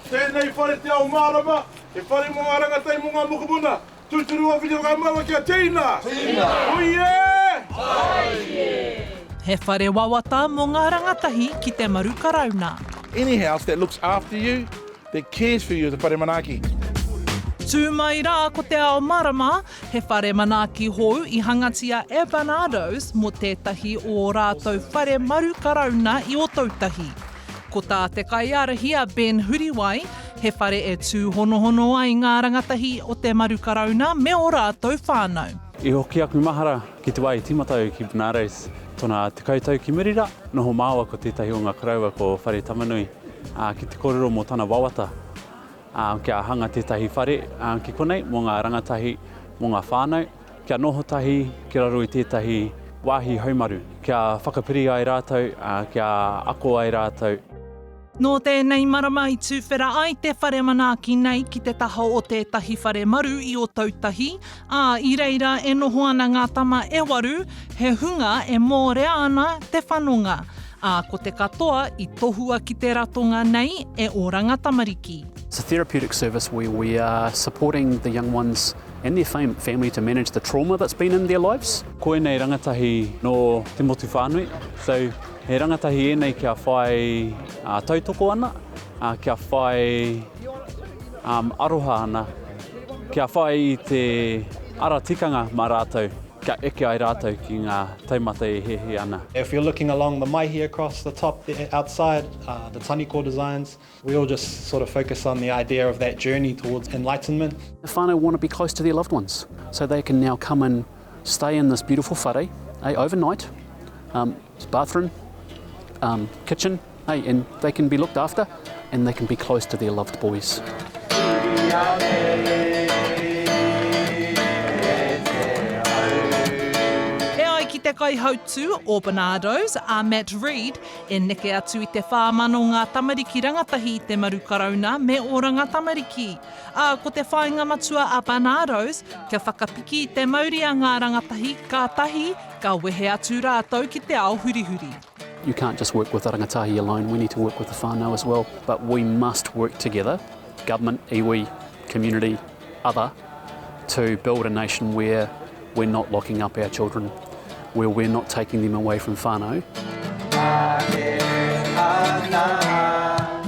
Tēnei whare Te Ao Mārama, he whare mō ngā rangatahi mō ngā mokopuna. Tūturu o Whiti Whakamaua kia tīna! Tīna! Hui e! Hui e! He whare wawata mō ngā rangatahi ki te maru karauna. Any house that looks after you, that cares for you is a whare manaaki. Tū mai rā ko Te Ao Marama, he whare manaaki hou i hangatia e Barnardo's mō tētahi o ō rātou whare maru karauna i Ōtautahi. Ko tā te kaiārahi a Ben Huriwai, he whare e tūhonohono ai ngā rangatahi o te maru karauna me ō rātou whānau. I hoki aku mahara ki te wā i tīmata au ki Barnardo's tōna 10 tau ki muri rā, noho māua ko tētahi o ngā koroua ko Whare Tamanui. ā, ki te kōrero mō tana wawata, ā, kia hanga tētahi whare, ā, ki konei mō ngā rangatahi, mō ngā whānau, kia noho tahi ki raro i tētahi wāhi haumaru, kia whakapiri ai rātou, ā, kia ako ai rātou. Nō tēnei marama i tuwhera ai te whare manaaki nei ki te taha o tētahi whare maru i Ōtautahi, ā, i reira e noho ana ngā tama e waru, he hunga e mōrea ana te whanonga. Ā, ko te katoa i tohua ki te ratonga nei e Oranga Tamariki. It's a therapeutic service where we are supporting the young ones and their family to manage the trauma that's been in their lives. Ko ēnei rangatahi nō te motu whānui, so he rangatahi ēnei kia whai tautoko ana, kia whai aroha ana, kia whai i te ara tikanga mā rātou. Kia eke ai rātou ki ngā taumata e hiahia ana. If you're looking along the maihi across the top there outside, the taniko designs, we all just sort of focus on the idea of that journey towards enlightenment. The whānau want to be close to their loved ones, so they can now come and stay in this beautiful whare, eh, overnight, um, bathroom, um, kitchen, eh, and they can be looked after and they can be close to their loved boys. E ai ki te kaihautū o Barnardo's, a Matt Reid, e neke atu i te 4,000 ngā tamariki rangatahi i te maru karauna me Oranga Tamariki. Ā, ko te whāinga matua a Barnardo's, kia whakapiki i te mauri a ngā rangatahi kātahi ka wehe atu rātou ki te ao hurihuri. You can't just work with the rangatahi alone, we need to work with the whānau as well, but we must work together, government, iwi, community, other, to build a nation where we're not locking up our children, where we're not taking them away from whānau.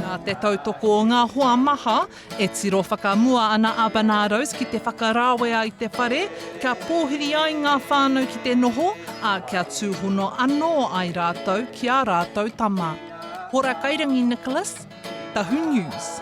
Nā te tautoko o ngā hoa maha, E tiro whakamua ana a Barnardo's ki te whakarawea i te whare, kia pōhiri ai ngā whānau ki te noho, ā, kia tūhono anō ai rātou ki ā rātou tama. Hora Kairangi Nicholas, Tahu News.